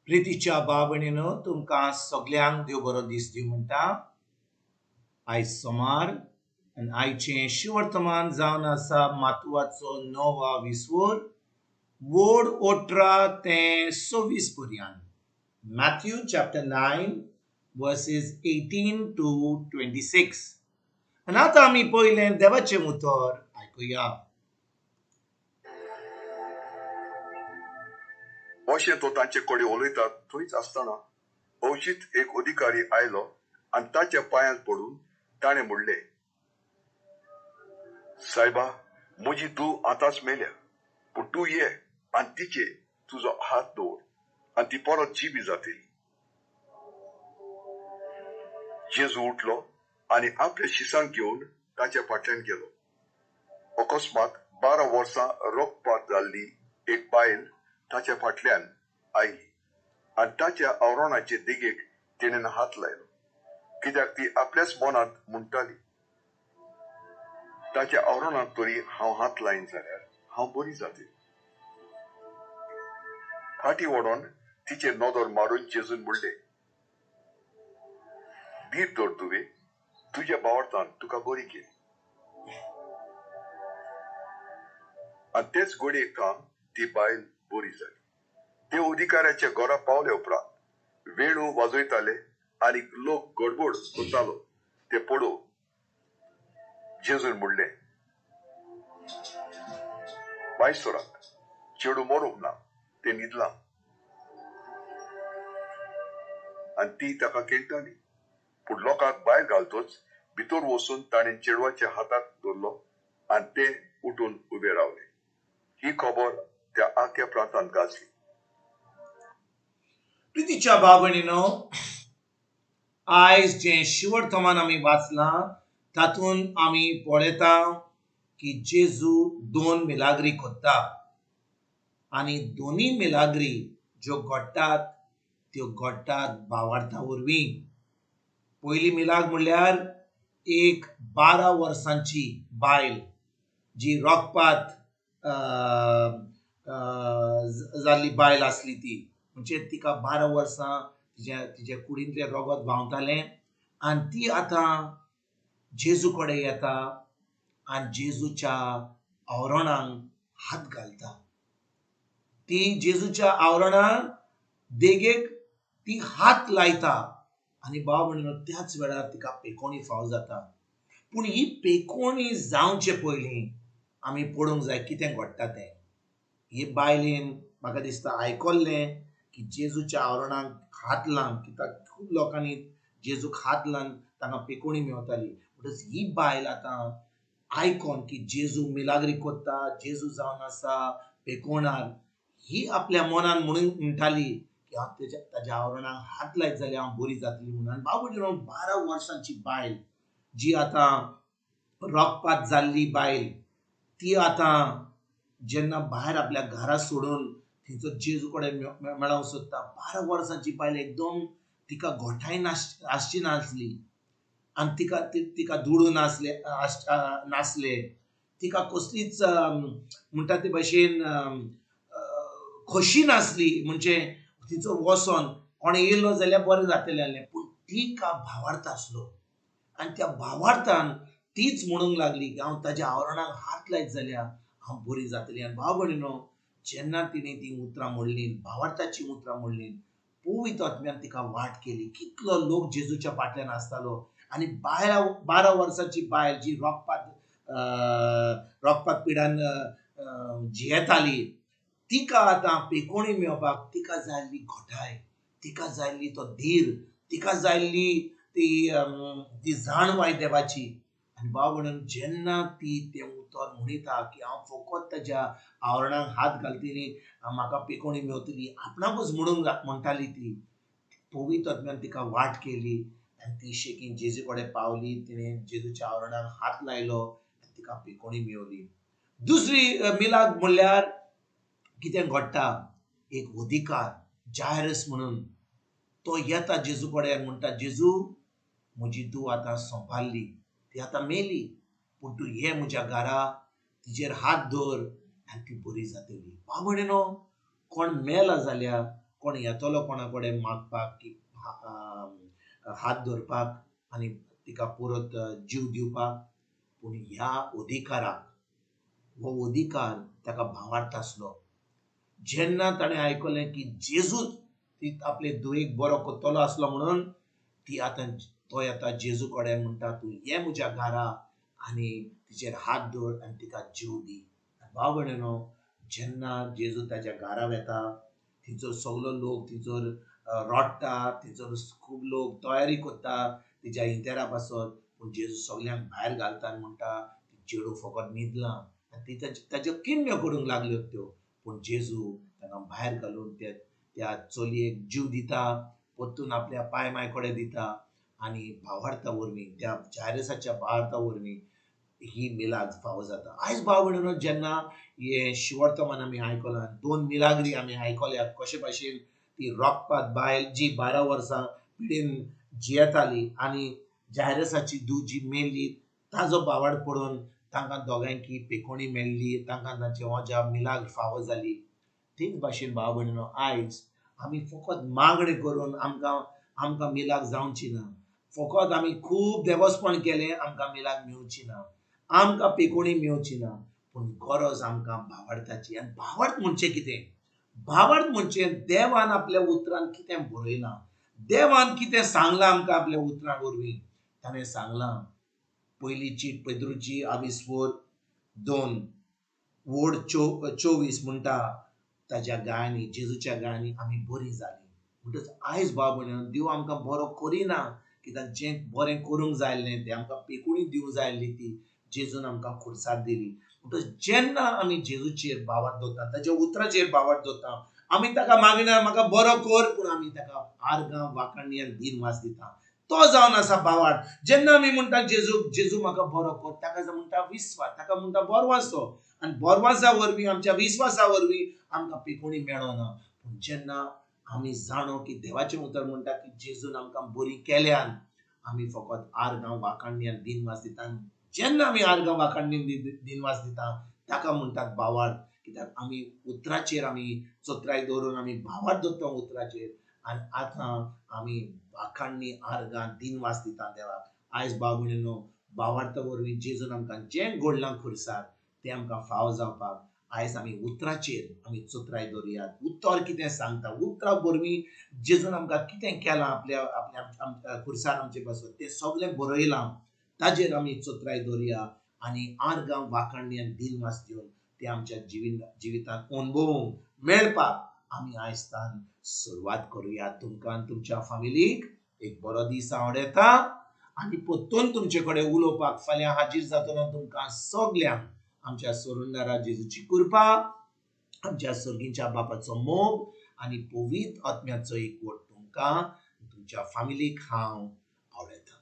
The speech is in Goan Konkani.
प्रितीच्या भाव-भयणीनो, तुमकां सगल्यांक देव बरो दीस दिवं म्हणटा. आयज सोमार आनी आयचें शिवर्तमान जावन आसा मातुवाचो णवा विसवोर वोड 18 ते 26 पर्यंत. Matthew chapter 9 verses 18 to 26. आनी आतां आमी पयलें देवाचें उतर आयकुया. अशें तो तांचे कडेन उलयता थंयच आसतना अवचीत एक अधिकारी आयलो आनी ताच्या पांयांत पडून ताणें म्हणलें, सायबा, म्हजी धूव आतांच मेल्या, पूण तूं ये आनी तिचे तुजो हात दवर आनी ती परत जिवी जातली. जेजू उठलो आनी आपल्या शिसांक घेवन ताच्या फाटल्यान गेलो. अकस्मात 12 वर्सां रक्तपात जाल्ली एक बायल ताच्या फाटल्यान आयली आनी ताच्या आवरणाचे देगेक तिणें हात लायलो, कित्याक ती आपल्याच मनांत म्हणटाली, ताच्या आवरणाक तरी हांव हात लायन जाल्यार हांव बरी जातली. फाटी वडोवन तिचेर नदर मारून जेजून म्हणलें, धीर धर धुवे, तुज्या भावार्थान तुका बरी केली. आनी तेच घडयेक थावन ती बायल बरी जाली. ते अधिकाऱ्याच्या घरा पावले उपरांत वेणू वाजयताले आनी लोक गडबड करतालो ते पळोवन जेजून म्हणलें, भायर सरात, चेडूं मरूंक ना, तें न्हिदलां. आनी ती ताका खेळटाली. पूण लोकांक भायर घालतच भितर वचून ताणें चेडवाच्या हाताक धरलो आनी ते उठून उबे रावले. ही खबर त्या आख्या प्रांतांत गाजली. प्रितीच्या भाव-भयणीनो, आयज जें शिवर्तमान आमी वाचलां तातूंत आमी पळयता की जेजू 2 मिलाग्री करता आनी दोनी मिलाग्री ज्यो घडटात त्यो घडटात भावार्था वरवीं. पयली मिलाग म्हणल्यार एक 12 वर्सांची बायल जी रोगपात जाल्ली बायल आसली ती, म्हणजे तिका 12 वर्सां तिच्या कुडींतलें रगत व्हांवतालें आनी ती आतां जेजू कडेन येता आनी जेजूच्या आवरणाक हात घालता. ती जेजूच्या आवरणाक देगेक ती हात लायता आनी भाव म्हणून त्याच वेळार तिका पेकोणी फाव जाता. पूण ही पेकोणी जावचे पयलीं आमी पळोवंक जाय कितें घडटा तें. हे बायलेन म्हाका दिसता आयकल्लें की जेजूच्या आवरणाक हात लावन, कित्याक खूब लोकांनी जेजूक हात लावन तांकां पेकोणी मेवताली. म्हणटच ही बायल आतां आयकोन की जेजू मिलाग्री कोत्ता, जेजू जावन आसा पेकोणार, ही आपल्या मनान म्हणून म्हणटाली की हांव ताज्या आवरणाक हात लायत जाल्यार हांव बरी जातली म्हणून. आनी बाबू 12 वर्सांची बायल जी आतां रोगपात जाल्ली बायल, ती आतां जेन्ना भायर आपल्या घरा सोडून थंयचो जेजू कडेन मेळोवंक सोदता, 12 वर्सांची बायल एकदम तिका घोटाय आसची नासली आनी तिका दुडू नासले, तिका कसलीच म्हणटा ते भशेन खोशी नासली, म्हणजे तिचो वचोन कोण येयलो जाल्यार बरें जातलें आसलें. पूण तिका भावार्थ आसलो आनी त्या भावार्थान तीच म्हणूंक लागली की हांव ताज्या आवरणाक हात लायत जाल्यार हांव बरी जातली. आनी भाव भयणीनो, जेन्ना तिणें तीं उतरां म्हणलीं, भावार्थाचीं उतरां म्हणलीं, पवित्र आत्म्यान तिका वाट केली. कितलो लोक जेजूच्या फाटल्यान आसतालो आनी 12 वर्सांची बायल जी रोगपात पिडान जियेताली, तिका आतां पेकोणी मेळपाक तिका जाल्ली घटाय, तिका जाल्ली तो धीर, तिका जाल्ली ती जाणवाय देवाची. आनी भाव म्हणून जेन्ना ती तें उतर म्हणिता की हांव फकत ताज्या आवरणाक हात घालतली, म्हाका पेकोणी मेवतली, आपणाकूच म्हणूंक म्हणटाली ती, पवित्र आत्म्यान तिका वाट केली आनी ती शेकीन जेजू कडेन पावली. तिणें जेजूच्या आवरणाक हात लायलो आनी तिका पेकोणी मेवली. दुसरी मिलाग म्हणल्यार कितें घडटा, एक अधिकार जायरस म्हणून तो येता जेजू कडेन आनी म्हणटा, जेजू म्हजी धूव आतां सोंपारली, ती आतां मेली, पूण तूं ये म्हज्या घरा, तिजेर हात दवर आनी ती बरी जातली. भाव भयणीनो, कोण मेला जाल्यार कोण येतलो कोणा कडेन मागपाक की हात धरपाक आनी तिका परत जीव दिवपाक. पूण ह्या अधिकाराक, हो अधिकार ताका भावार्थ आसलो. जेन्ना ताणें आयकलें की जेजूच ती आपले धुवेक बरो करतलो आसलो म्हणून ती आतां तो येता जेजू कडेन म्हणटा, तूं ये म्हज्या घरा आनी तिचेर हात दवर आनी तिका जीव दी. भाव भयणीनो, जेन्ना जेजू ताच्या घरा वेता थंयसर सगलो लोक थंयसर रडटा, थंयसर खूब लोक तयारी करता तिच्या इंतेरा पासत. पूण जेजू सगल्यांक भायर घालता आनी म्हणटा, चेडूं फकत न्हिदलां. आनी ती ताच्यो किण्ण्यो करूंक लागल्यो त्यो. पूण जेजू तांकां भायर घालून त्या चलयेक जीव दिता, परतून आपल्या पाय माय कडेन दिता आनी भावार्था वरवीं, त्या जायरसाच्या भावार्था वरवीं ही मिलाग्र फावो जाता. आयज भाव भयणीनो, जेन्ना हे शिवर्तमान आमी आयकलां, दोन मिलाग्री आमी आयकल्या, कशे भाशेन ती रोखपात बायल जी 12 वर्सां पिडेन जियेताली आनी जायरसाची धूव जी मेल्ली ताजो बावाड पडून तांकां दोगांयकी पेकोणी मेळ्ळी, तांकां तांचे ओजा मिलाग्र फावो जाली. तेच भाशेन भाव भयणीनो, आयज आमी फकत मागणें करून आमकां आमकां मिलाग्र जावची ना. फकत आमी खूब देवस्पण केलें आमकां मिलाग्र मेवची ना, आमकां पेकोणी मेवची ना. पूण गरज आमकां भावार्थाची. आनी भावार्थ म्हणजे कितें? भावार्थ म्हणजे देवान आपल्या उतरान कितें बरयलां, देवान कितें सांगलां आमकां आपल्या उतरां वरवीं. ताणें सांगलां, पयली चीट पेद्रूची आविस्वोर 2 वोड 24 म्हणटा, ताज्या गायांनी, जेजूच्या गायांनी आमी बरीं जालीं. म्हणटच आयज भाव भयणीनो, देव आमकां बरो करिना, कित्याक जें बरें करूंक जाय आसलें तें आमकां पेकुणी दिवंक जाय आसली ती जेजून आमकां खुर्सार दिली. म्हणटच जेन्ना आमी जेजूचेर भावार्थ दवरता, ताच्या उतराचेर भावार्थ दवरता, आमी ताका मागिना म्हाका बरो कर, पूण आमी ताका आर्गां वाखाणी आनी दिनवास दिता. तो जावन आसा भावार्थ. जेन्ना आमी म्हणटा जेजू जेजू म्हाका बरो कर, ताका म्हणटा विस्वास, ताका म्हणटा बोरवासो. आनी बोरवासा वरवीं, आमच्या विस्वासा वरवीं आमकां पेकोणी मेळना. पूण जेन्ना आमी जाणो की देवाचें उतर म्हणटा की जेजून आमकां बरी केल्यान, आमी फकत आर्गां वाखाणी आनी दिनवास दिता. जेन्ना आमी आर्गां वाखाणी दिनवास दिता ताका म्हणटात भावार्थ. कित्याक आमी उतराचेर आमी चत्राय दवरून आमी भावार्थ दवरता उतराचेर आनी आतां आमी वाखाणी आर्गां दिनवास दिता देवाक. आयज भाव भयणीनो, भावार्था वरवीं जेजून आमकां जें घडलां खुर्सार तें आमकां फाव जावपाक आयज आमी उतराचेर आमी चत्राय दवरुयात. उतर कितें सांगता, उतरा वरवीं जेजून आमकां कितें केलां आपल्या आपल्या खुर्सार आमचे पासून तें सगळें बरयलां, ताजेर आमी चत्राय दवरुया आनी आर्गां वाखाणी आनी दिनवास दिवन ते आमच्या जिवितांत अणभवूंक मेळपाक आमी आयज तान सुरवात करुया. तुमकां आनी तुमच्या फामिलीक एक बरो दीस आवडटा आनी परतून तुमचे कडेन उलोवपाक फाल्यां हाजीर जातलो. तुमकां सगल्यांक आमच्या सोडणदारा जेजूची कृपा, आमच्या सर्गीच्या बापाचो मोग आनी पवित्र आत्म्याचो एकवट तुमकां तुमच्या फामिलीक हांव आवडटा.